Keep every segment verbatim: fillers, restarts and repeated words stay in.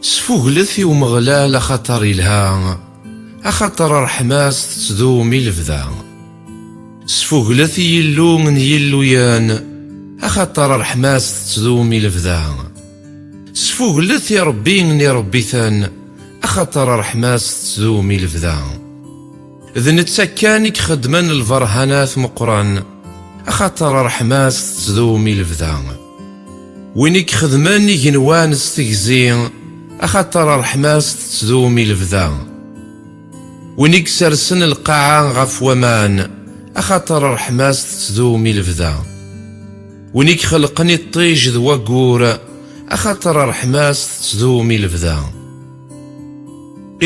Sfuglet i Umeɣlal axaṭer ilha, axaṭer ṛṛeḥma-s tettdum i lebda. Sfuglet i Yillu n yilluyen, axaṭer ṛṛeḥma-s tettdum i lebda. Sfuglet i Ṛebbi n iṛebbiten, axaṭer ṛṛeḥma-s tettdum i lebda. D netta kan i ixeddmen lberhanat meqqren, axaṭer ṛṛeḥma-s tettdum i lebda. Win i ixedmen igenwan s tegzi, axaṭer ṛṛeḥma-s tettdum i lebda. Win i isersen lqaɛa ɣef waman, axaṭer ṛṛeḥma-s tettdum i lebda. Win i ixelqen iṭij d waggur, axaṭer ṛṛeḥma-s tettdum i lebda.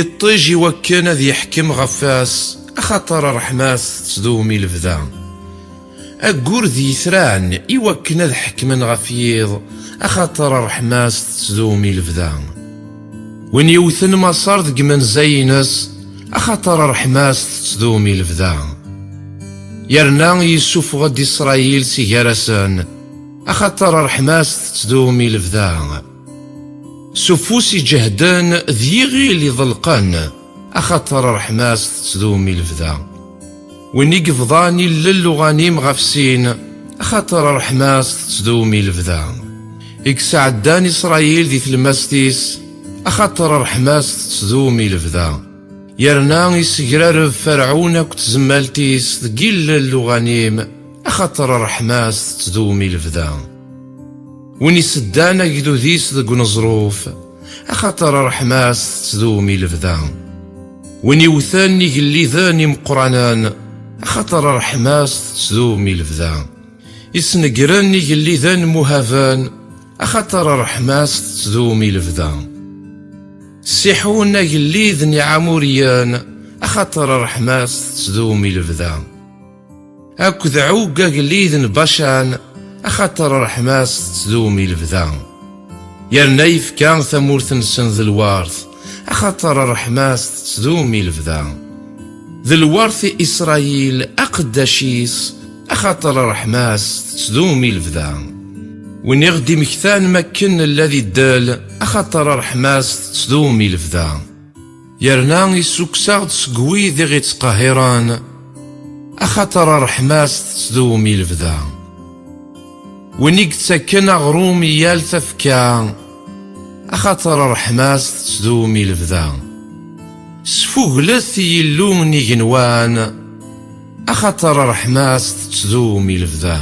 Iṭij i wakken ad yeḥkem ɣef wass, axaṭer ṛṛeḥma-s tettdum i lebda. Aggur d yitran i wakken ad ḥekmen ɣef yiḍ, axaṭer ṛṛeḥma-s tettdum i lebda. Win yewten Maṣer deg imenza-ines, axaṭer ṛṛeḥma-s tettdum i lebda. Yerna yessufeɣ-d Isṛayil si gar-asen, axaṭer ṛṛeḥma-s tettdum i lebda. S ufus iǧehden d yiɣil iḍelqen, axaṭer ṛṛeḥma-s tettdum i lebda. Win i yebḍan illel uɣanim ɣef sin, axaṭer ṛṛeḥma-s tettdum i lebda. I yesɛeddan Isṛayil di tlemmast-is, axaṭer ṛṛeḥma-s tettdum i lebda. Yerna isegrareb Ferɛun akked tzemmalt-is deg illel uɣanim, axaṭer ṛṛeḥma-s tettdum i lebda. Win iseddan agdud-is deg uneẓruf, axaṭer ṛṛeḥma-s tettdum i lebda. Win iwten igelliden imeqqranen, axaṭer ṛṛeḥma-s tettdum i lebda. Isnegren igelliden muhaben, axaṭer ṛṛeḥma-s tettdum i lebda. Siḥun agellid n Iɛamuriyen, axaṭer ṛṛeḥma-s tettdum i lebda. Akked Ɛug agellid n Bacan, axaṭer ṛṛeḥma-s tettdum i lebda. Yerna yefka tamurt-nsen d lwert, axaṭer ṛṛeḥma-s tettdum i lebda. D lwert i Isṛayil aqeddac-is, axaṭer ṛṛeḥma-s tettdum i lebda. Win i ɣ-d-imektan makken nella di ddel, axaṭer ṛṛeḥma-s tettdum i lebda. Yerna issukkes-aɣ-d seg wid i ɣ-ittqehhiren, axaṭer ṛṛeḥma-s tettdum i lebda. Win i yettakken aɣrum i yal tafekka, axaṭer ṛṛeḥma-s tettdum i lebda. Sfuglet i Yillu n igenwan, axaṭer ṛṛeḥma-s tettdum i lebda.